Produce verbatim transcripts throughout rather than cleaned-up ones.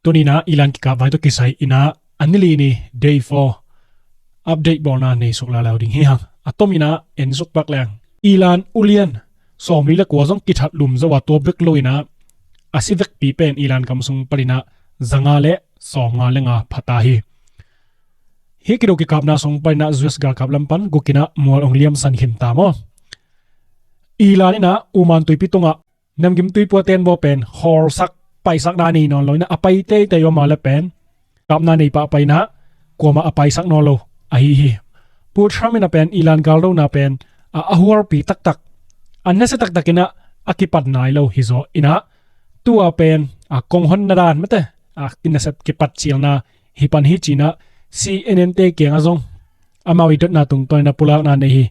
Tuni inah Iran kikap vai tawh kisai inah a ni li ni day four update bawlna nei suk lalau ding hi hang. A tom inah en suk pak leng. Iran ulian sawmli le kua zong kithat lum zo a, tua bek lo inah a si vekpi pen Iran gam sung paninah zanga le sawmnga le nga phata hi. Hih kido kikapna sung paninah U S galkap lam pan guk inah mual ong liamsan khin ta maw. Iran inah Oman tuipi tungah namgim tuipua tenbaw pen hawlsak paisakna nei nawn lo inah a pai teitei om a le pen kapna nei pahpah inah kuamah a paisak nawn lo ahi hi. Pu Trump inah pen Iran galdona pen a, a huarpi taktak, a nasia taktak inah a kipat nai lo hi zaw inah tua pen a kong honna dan mate a kinasep kipat cilna hi pan hi cinah C N N te kiangah zong amau i dotna tungtawn inah pulakna nei hi.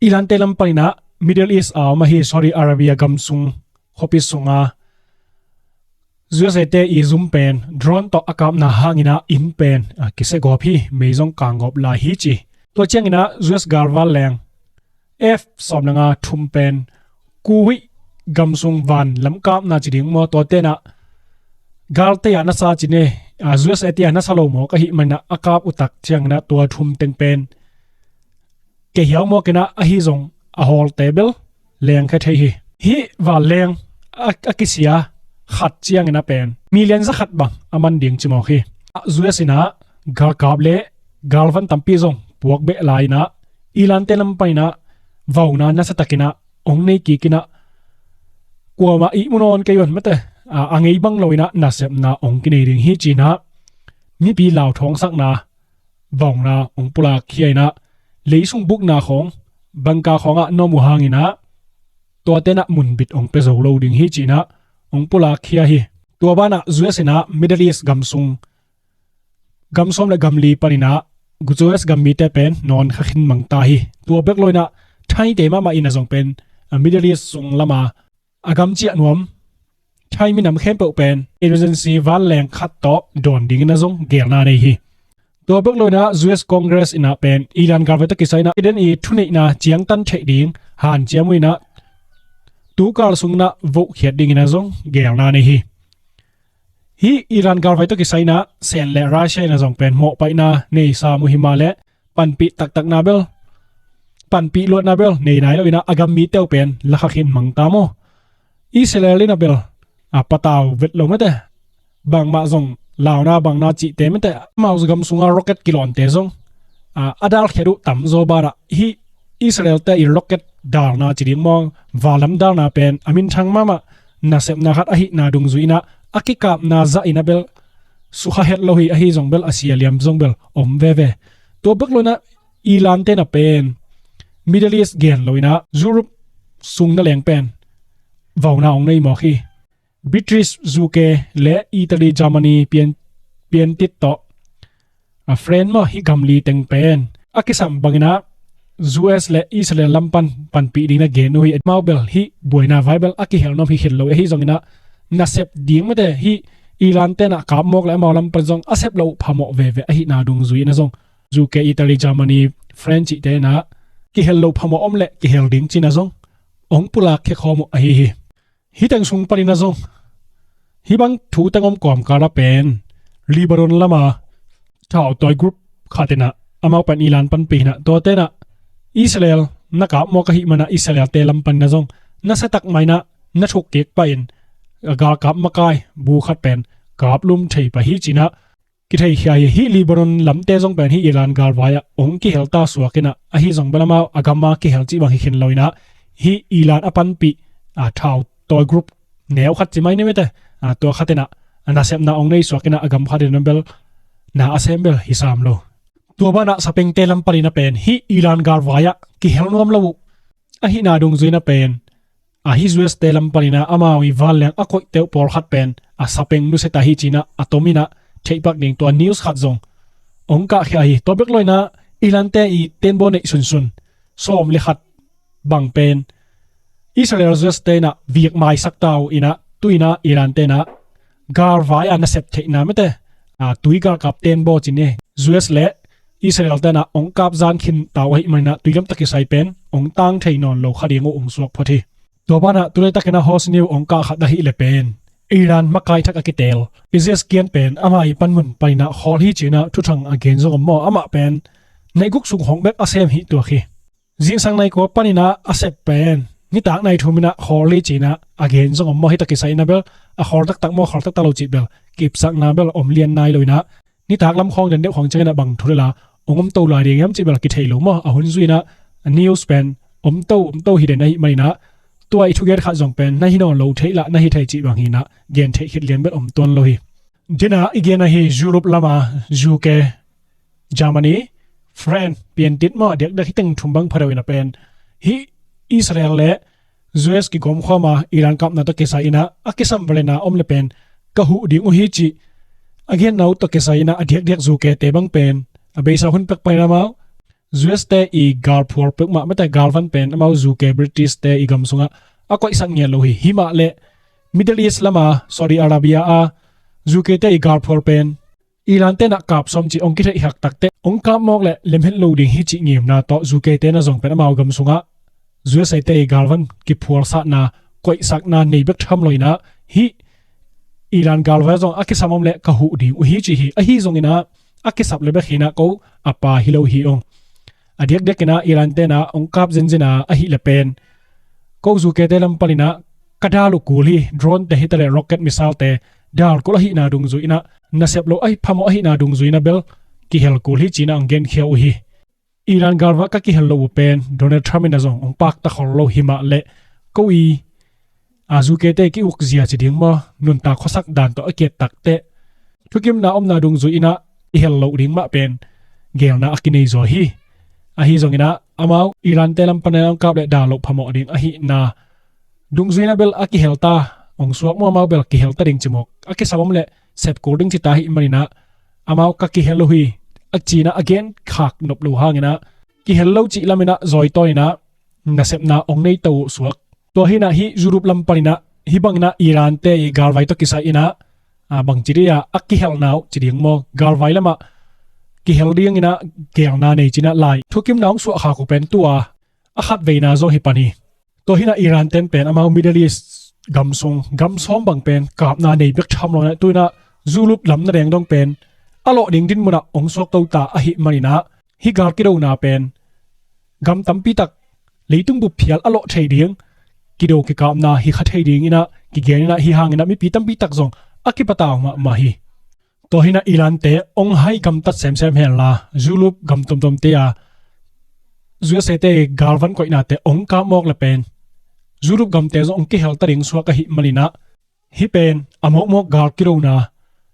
Iran te lam paninah Middle East a om ahi Saudi Arabia gam sung khuapi sunga U S A te i zum pen drone tawh a kapna hanginah inn pen a kisia gawp hi, mei zong kang gawp lai hi ci. Tua cianginah U S galvan leng F sawm le nga thum pen Kuwait gam sung van lam kapna ci ding maw, tua tenah galte a nasa ci ne, a, U S A te a nasa lo maw ka hih manah a kap utak cianginah tua thum teng pen kehiau mawk inah ahi zong a hawlte bel lengkhia thei hi. Hih vanleng a, a kisia khat cianginah pen million za khat bang a man ding ci mawk hi. U S inah galkap le galvan tampi zong puak beh lai inah Iran te lam paninah vauna nasia takinah ong nei kik inah kuamah ihmu nawn kei un mate a, a ngei bang lo inah nasepna ong kinei ding hi cinah mipi lauthawngsakna vauna ong pulakkhia inah leisung bukna khawng bangka khawngah nuam uh hanginah tua tenah munbit ong pia zo lo ding hi cinah ong pulakkhia hi. Tua banah U S inah Middle East gam sung gam sawm le gam li paninah U S gam mite pen nawn kha khin mang ta hi. Tua bek lo inah Thaite mahmah inah zong pen a, Middle East sung lama a gam ciah nuam Thai minam khempeuh pen emergency vanleng khat tawh dawn dingin a zong gelna nei hi. Tua bek lo inah U S Congress inah pen Iran galvai tawh kisai inah Biden i thuneihna ciangtan theih ding hanciam uh inah tukal sung inah vohkhiat dingin a zong gelna nei hi. Hih Iran galvai tawh kisai inah Sen le Russia inah zong pen mawhpaihna nei sam uh hi mah leh panpih taktakna bel, panpih luatna bel nei nai lo inah a gam mite uh pen lakha khin mang ta maw. Israel inah bel a patau vet lo mate, bangmah zong launa bangna cihte mate, amau gam sunga rocket kilawnte zong a, a dalkhiat uh tamzaw banah hih Israel te i rocket dalna ci ding maw, vanlam dalna pen a minthang mahmah nasepna khat ahihna dungzui inah a kikapna zah inah bel sukha het lo hi. Ahi zong bel a sia liam zong bel om veve. Tua bek lo inah Iran te inah pen Middle East gen lo inah Europe sung na leng pen vauna ong nei mawk hi. British, U K le Italy, Germany pian, piantit tawh a, France maw, hih gam li teng pen a kisam bang inah U S le Israel lam pan panpih ding inah gen uh hi. Amau bel hih buaina vai bel a kihel nuam hi khin lo ahi zong inah nasep ding mate hih Iran te inah kap mawk le amau lam pan zong a sep loh phamawh veve ahihna dungzui inah zong U K, Italy, Germany, France cihte inah kihel loh phamawh om le kihel ding ci inah zong ong pulakkhia khawm uh ahi hi. Hih teng sung panin a zong hih bang thu teng om kawmkal a pen Lebanon lama thautawi group khat inah amau pen Iran panpih inah tuate inah Israel na kap mawk ahih manah Israel te lam panin a zong nasia tak mah inah na thuk kik pah in a galkap makai bu khat pen kap lum thei pah hi ci inah kitheikhia hi. Hih Lebanon lamte zong pen hih Iran galvai ah ong kihel ta suak inah ahi zong bel amau a gam a kihel cih bang hi khin lo inah hih Iran a panpih a thautawi group neu khat ci mai ni mate, a tua khat inah a nasepna ong nei suak inah a gam khat inah bel na a sem bel hi sam lo. Tua banah sapengte lam panin a pen hih Iran galvai ah kihel nuam lo uh ahihna dungzui inah pen a hih U S te lam panin a amau i vanleng a koihte uh pawlkhat pen a sapeng nusia ta hi ci inah a tom inah theihpak ding tua news khat zong ong kahkhia hi. Tua bek lo inah Iran te i tenbaw neih sunsun sawm le khat bang pen Israel U S te inah vik maisak ta uh inah tu inah Iran te inah galvai a nasep theihna mate a tui galkap tenbaw ci ni U S le Israel te inah ong kap zan khin ta uh ahih man inah tui lam tawh kisai pen ong tang thei nawn lo kha ding uh ong suak phot hi. Tua banah tu laitak inah hawsiniu ong kah khat ahih le pen Iran makai thak a kitel Pezeshkian pen ama i panmun paninah khawl hi cinah thuthang a gen zong om maw? Amah pen naiguk sung hong bek a sem hi tuak hi. Zingsang naikua paninah a sep pen nitak naithum inah khawl hi cinah a gen zong om maw? Hita kisai inah bel a khawl taktak maw, khawl taktak lo cih bel kipsakna bel om lian nai lo inah nitak lam khawng den deuh khawng cianginah bang thu le la ong om to lai ding hiam cih bel kithei lo maw? A hun zui inah a news pen om to om to hi den ahi maninah tua i thugen khat zong pen na hi nawn lo thei lah na hi thei cih bang hinah gen theih khit lian bel om tuan lo hi. Dinah i gen ahi Europe lama U K, Germany, France, piantit maw, a diakdiak hi teng thum bang pha deuh inah pen hih Israel le U S kigawm khawma Iran kapna tawh kisai inah a kisam valena om le pen ka huh ding uh hi cih a genna uh tawh kisai inah a diakdiak U K te bang pen a beisa hun pek panin amau U S te i galphual peuhmah mate galvan pen amau U K British te i gam sungah a koihsak ngiat lo hi. Himah le Middle East lama Saudi Arabia a U K te i galphual pen Iran tenah kap sawm cih ong kitheih hak takte ong kap mawk le lemhet lo ding hi cih ngimna tawh U K tena zong pen amau gam sungah U S A te i galvan kiphualsakna koihsakna nei bek tham lo inah hih Iran galvan zong a kisam om le ka huh ding uh hi cih hi. Ahi zong inah a kisap le bek hinah ko a pa hi lo hi ong. A diakdiak inah Iran tenah ong kap zenzen a ahih le pen ko U K te lam paninah ka dal uh kul hi, drone te hita le rocket missile te dal kul ahihna dungzui inah nasep lo ahi phamawh ahihna dungzui inah bel kihel kul hi cinah ong genkhia uh hi. Iran galva ka kihel lo uh pen Donald Trump inah zong ong pakta khol lo himah le ko i a U K te ki uk zia ci ding maw, nuntak khuasak dan tawh a kiat takte thukimna omna dungzui inah i hel loh ding mah pen gelna a kinei zaw hi. Ahi zong inah amau Iran te lam panin ong kap le dal loh phamawh ding ahihna dungzui inah bel a kihel ta ong suak maw, amau bel kihel ta ding ci mawk a kisam om le sep kul ding ci ta hi maninah amau ka kihel uh hi a cinah a gen khak nop lo hanginah kihel lo cih laminah zawitaw inah nasepna ong nei to uh suak. Tua hinah hih Europe lam paninah hih banginah Iran te i galvai tawh kisai inah a bangci dih a a kihelna uh ci ding maw, galvai lamah kihel dinginah gelna nei cinah lai thukimna ong suah khak uh pen tua a khat veina zaw hi pan hi. Tua hinah Iran ten pen amau Middle East gam sung gam sawm bang pen kapna nei bek tham lo inah tu inah Europe lam na deng dong pen a lawh ding dinmunah ong suak to ta ahi maninah hih gal kidona pen gam tampi tak leitung bup phial a lawh thei ding kido kikapna hi kha thei ding inah kigen inah hih hanginah mipi tampi tak zong a kipata mahmah hi. Tua hinah Iran te ong hai gamtat semsem henla Europe gam tomtom te a U S A te galvan koihnate ong kap mawk le pen Europe gamte zong ong kihel ta ding suak ahi maninah hih pen a mawkmawk gal kidona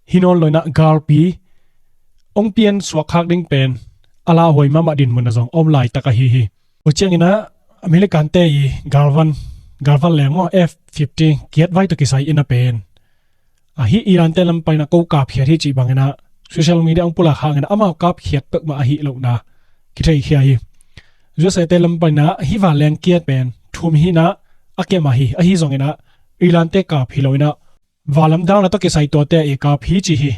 hi nawn lo inah galpi ong pian suak khak ding pen a lauhuai mahmah dinmun a zong om laitak ahi hi. Tua cianginah American te i galvan galvan leng maw F fifteen kiat vai tawh kisai inah pen a hih Iran te lam paninah ko kapkhiat hi cih banginah social media ong pulak hanginah amau kapkhiat peuhmah ahi lohna kitheikhia hi. U S A te lam paninah hih vanleng kiat pen thum hinah a kem ahi, ahi zonginah Iran te kap hi lo inah valam dalna tawh kisai tuate i kap hi ci hi.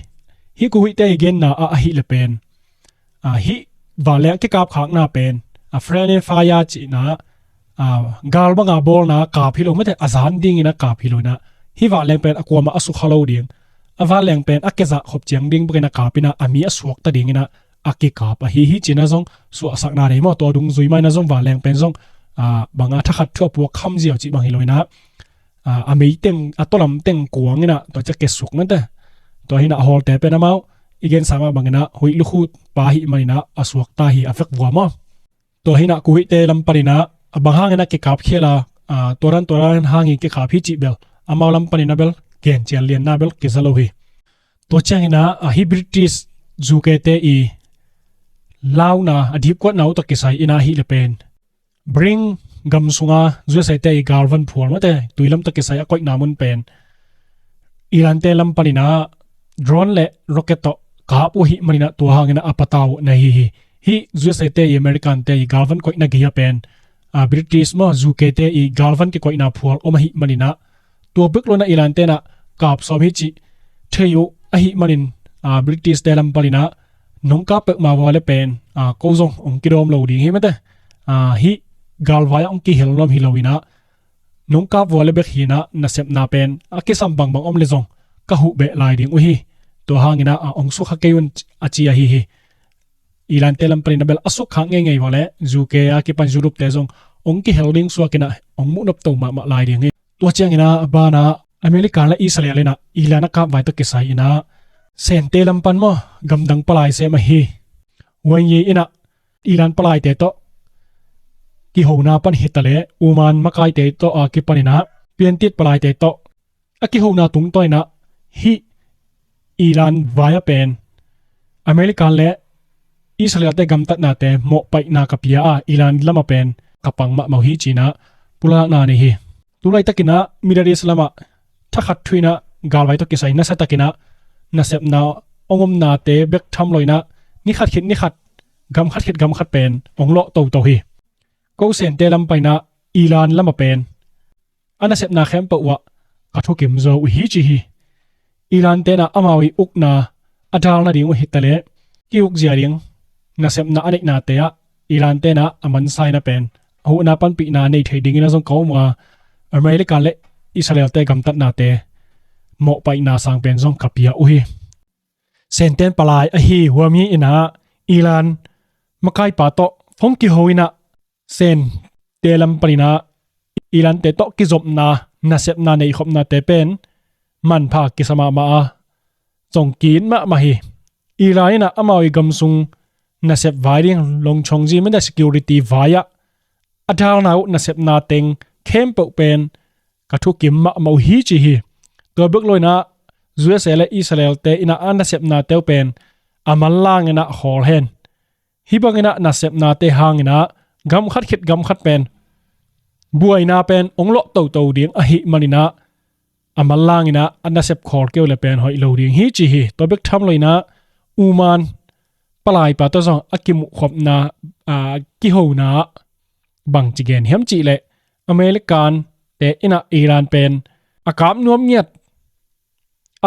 Hih kuhuihte i genna ah ahih le pen a hih vanleng kikap khakna pen a friendly fire cihna a gal banga bawlna kap hi lo mate a zan dinginah kap hi lo inah hih vanleng pen a kuamah a sukha lo ding a vanleng pen a kezah khop ciang ding bakinah kap inah a mi a suakta dinginah a kikap ahi hi cinah zong suahsakna nei maw? Tua dungzui mah inah zong vanleng pen zong a banga thakhat thu a puak kham ziau cih bang hi lo inah a meiteng a tawlam teng kuanginah tua ciah kesuk nante. Tua hinah a hawlte pen amau i gensa mah banginah huih lukhut pa hi maninah a suakta hi a vekvua maw? Tua hinah kuhuihte lam paninah a bang hanginah kikap khiala tua dan tua dan hangin kikap hi cih bel amau lam paninah bel gen cian lianna bel kiza lo hi. Tua cianginah a hih British U K te i launa a dipkuatna uh tawh kisai inah hih le pen Bring gam sunga U S A te i galvan phual mate tuilam tawh kisai a koihna mun pen Iran te lam paninah drone le rocket tawh kap uh ahi maninah tua hanginah a patau na hi hi. Hih U S A te i American te i galvan koihna gei-a pen a British maw U K te i galvan kikoihna phual om ahi maninah tua bek lo inah Iran tenah kap sawm hi cih thei uh ahi manin a British te lam paninah nong kap peuhmah vua le pen a ko zong ong kidawm lo ding hi mate. A hih galvai ah ong kihel nuam hi lo inah nong kap vua le bek hinah nasepna pen a kisam bangbang om le zong ka huh beh lai ding uh hi. Tua hanginah a ong sukha kei un a ci ahi hi. Iran te lam paninah bel a sukha ngeingei vua le U K a kipan Europe te zong ong kihel ding suakinah ong muhnop to mahmah lai ding hi. Tua cianginah a banah America le Israel inah Iran a kap vai tawh kisai inah Sente lam pan maw gamdang palai sem ahi. Huayi inah Iran palaite tawh kihona pan hitaleh Oman makaite tawh a kipaninah piantit palaite tawh a kihona tungtawn inah hih Iran vai a pen America le Israel te gamtatnate mawhpaihna ka pia a Iran lam a pen ka pang mahmah uh hi cinah pulakna nei hi. Tulaitakinah Middle East lamah thakhat thuinah galvai tawh kisai nasiatakinah nasepna ong omnate bek tham loinah ni khat khit ni khat gam khat khit gam khat pen ong lawh toto hi. Ko Sente lam paninah Iran lam a pen a nasepna khempeuh uah ka thukim zo uh hi ci hi. Iran tenah amau i ukna a dal nading uh hitaleh ki-ukzia ding nasepna a neihnate ah Iran tenah a mansa inah pen a huhna panpihna nei thei dingin a zong ka um uh a America le Israel te gamtatnate mawhpaihna sang pen zong ka pia uh hi. Senten palai ahi Huayi inah Iran makaipa tawh phone kiho inah Sente lam paninah Iran te tawh kizopna nasepna neikhopnate pen manpha kisa mahmah a zong kin mahmah hi. Iran inah amau i gamsung nasep vai ding longchongzi mete security vai ah a dalna uh nasepna teng khempeuh pen ka thukim mahmah uh hi ci hi. Tua bek loinah U S A le Israel te inah a nasepnate uh pen a manlang inah khawl hen. Hih banginah nasepnate hanginah gam khat khit gam khat pen buaina pen ong lawh toto ding ahih maninah a manlang inah a nasep khawl keu le pen hoih lo ding hi ci hi. Tua bek tham loinah Oman palaipa tawh zong a kimuhkhopna a kihona bangci gen hiam cihleh American te inah Iran pen a kap nuam ngiat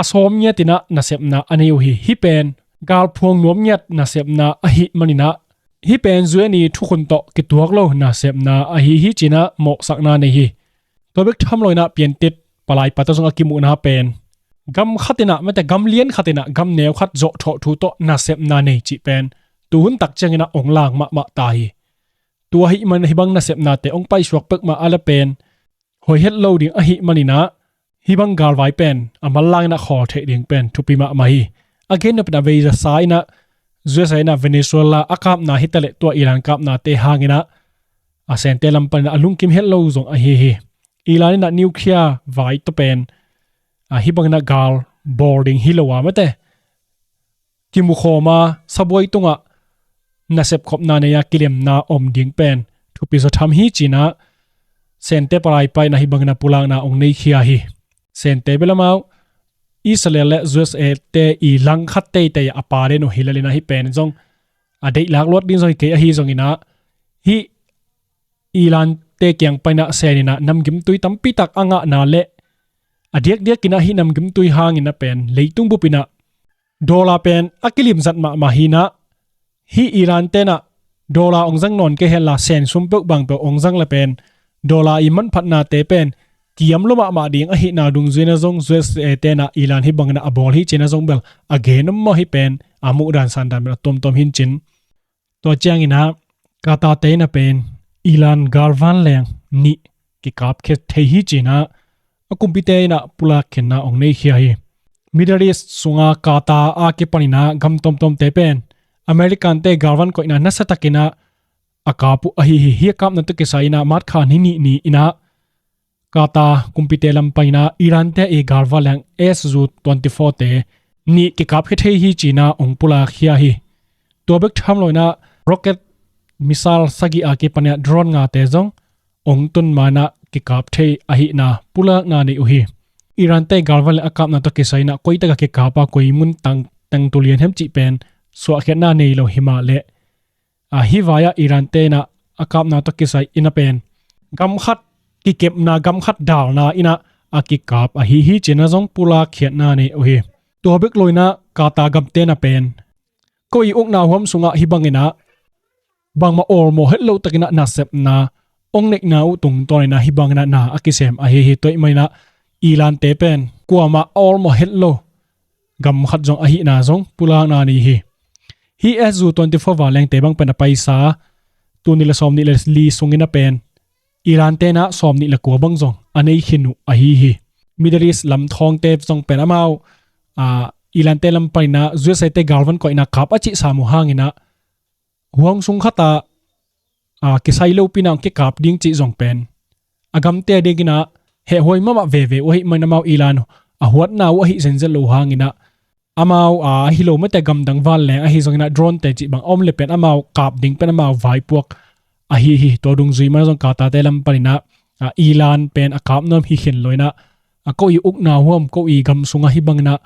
a sawm ngiatinah nasepna a nei uh hi. Hih pen galphuang nuam ngiat nasepna ahih maninah hih pen U N i thukhun tawh kituak lo nasepna ahi hi cinah mawhsakna nei hi. Tua bek tham loinah piantit palaipa tawh zong a kimuhna pen gam khatinah mete gam lian khatinah gam neu khat zawhthawh thu tawh nasepna nei cih pen tuhun tak cianginah ong lang mahmah ta hi. Tua ahih man hih bang nasepnate ong paisuak pekmah a le pen hoih het lo ding ahih maninah hih bang galvai pen a manlang inah khawl theih ding pen thupi mahmah hi. A gen nopinah vei zasa inah U S A inah Venezuela a kapna hitaleh tua Iran kapnate hanginah a Sente lam paninah a lungkim het lo zong ahi hi. Iran inah nuclear vai tawh pen a hih banginah gal bawl ding hi lo a mete kimukhawm a sabuai tungah nasepkhopna nei a kilemna om ding pen thupi zaw tham hi cinah Sente palaipa inah hih banginah pulakna ong neikhia hi. Sente bel amau Israel le U S A te i langkhat teitei a pa den uh hi lelinah hih pen zong a deihlak luat ding zong hi kei ahi zonginah hih Iran te kiang paninah Sen inah namgimtui tampitak a ngahna le a diakdiakinah hih namgimtui hanginah pen leitung bupinah dollar pen a kilimzat mahmah hinah hih Iran tenah dollar ong zang nawn kei henla Sen sum peuh bang peuh ong zang le pen dollar i manphatnate pen kiam lua mahmah ding ahihna dungzuina zong U S A tenah Iran hih banginah a bawl hi cinah zong bel a gen om maw hih pen a muhdan sandan bel a tuamtuam hin cin. Tua cianginah Qatar te inah pen Iran galvan leng nih kikapkhia thei hi cinah a kumpite inah pulakkhiatna ong neikhia hi. Middle East sunga Qatar a kipaninah gam tuamtuamte pen American te galvan koihna nasatakinah a kap uh ahi hi. Hih a kapna tawh kisai inah March kha ni nih ni inah Qatar kumpite lam paninah Iran te i galvan leng S U twenty-four te nih kikapkhia thei hi cinah ong pulakkhia hi. Tua bek tham loinah rocket missile sagih a kipaninah drone ngate zong ong tun manah kikap thei ahihna pulakna nei uh hi. Iran te galvan leng a kapna tawh kisai inah koitakah kikap a koi mun tang tengtu lian hiam cih pen suahkhiatna nei lo himah leh a hih vai-ah Iran te inah a kapna tawh kisai inah pen gam khat kikepna gam khat dalna inah a kikap ahi hi cinah zong pulakkhiatna nei uh hi. Tua bek loinah Qatar gamte inah pen ko i ukna huam sungah hih banginah bangmah awlmawh het loh takinah nasepna ong neihna uh tungtawn inah hih bangin ah na a kisem ahi hi. Tua ahih manin ah Iran te pen kuamah a awlmawh het lo gam khat zong ahihna zong pulakna nei hi. Hih S U twenty-four vanlengte bang pen a paisa tul nih le sawmnih le li sungin a pen Iran te inah sawmnih le kua bang zong a nei khin uh ahi hi. Middle East lam thawngte zong pen amau, ah, Iran te lam panin ah U S A te galvan koihna kap a cih sam uh hangin ah huang sung khat ah, ah, kisai lopi inah kikap ding cih zong pen a gamte dingin ah hehhuai mahmah veve uh ahih manin amau Iran a huatna uh ahi zenzen lo uh hangin ah amau, ah, ahi lo mate gamdang vanleng ahi zongin ah drone te cih bang a om le pen amau kap ding pen amau vaipuak ahi hi. Tua dungzui man zong Qatar te lam panin ah, ah, Iran pen a kap nuam hi khin lo inah, ah, ko i ukna huam, ko i gam sungah hih bangin ah,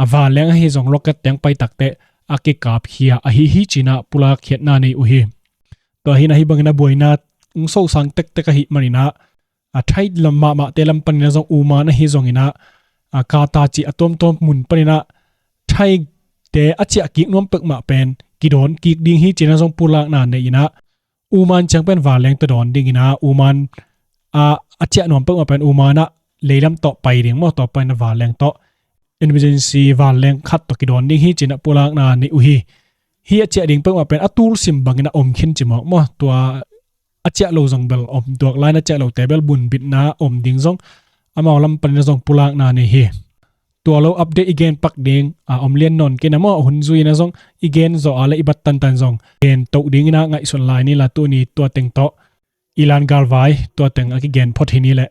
a vanleng ahi zong rocket teng pai takteh a kikap khia ahi hi ci-in ah pulak khiatna nei uh hi. Tua hi inah hih bangin ah buaina ong sosang tektek ahih manin ah, a thai lam mahmahte lam panin ah zong Oman ahi zongin ah, a Qatar cih a tuamtuam mun panin ah thaite a ciah kik nuam peuhmah pen kidawn kik ding hi ci-in ah zong pulakna nei inah Oman ciang pen vanleng tawh dawn dingin ah Oman, ah, a ciah nuam peuhmah pen Oman ah leilam tawh pai ding maw, tua panin ah vanleng tawh emergency vanleng khat tawh kidawn ding hi ci-in ah pulakna nei uh hi. Hih a ciah ding peuhmah pen a tul sim bangin ah om khin ci mawk maw, tua a ciah lo zong bel om tuak lai-in a ciah lote bel bunbitna om ding zong amau lam panin ah zong pulakna nei hi. Tua lo update i gen pak ding, ah, om lian nawn kei inah maw, hun zui inah zong i gen zawh a leh i bat tantan zong gen toh dingin ah ngaihsun lai ni la, tuni tua teng tawh Iran galvai tua teng a kigen phot hi ni leh.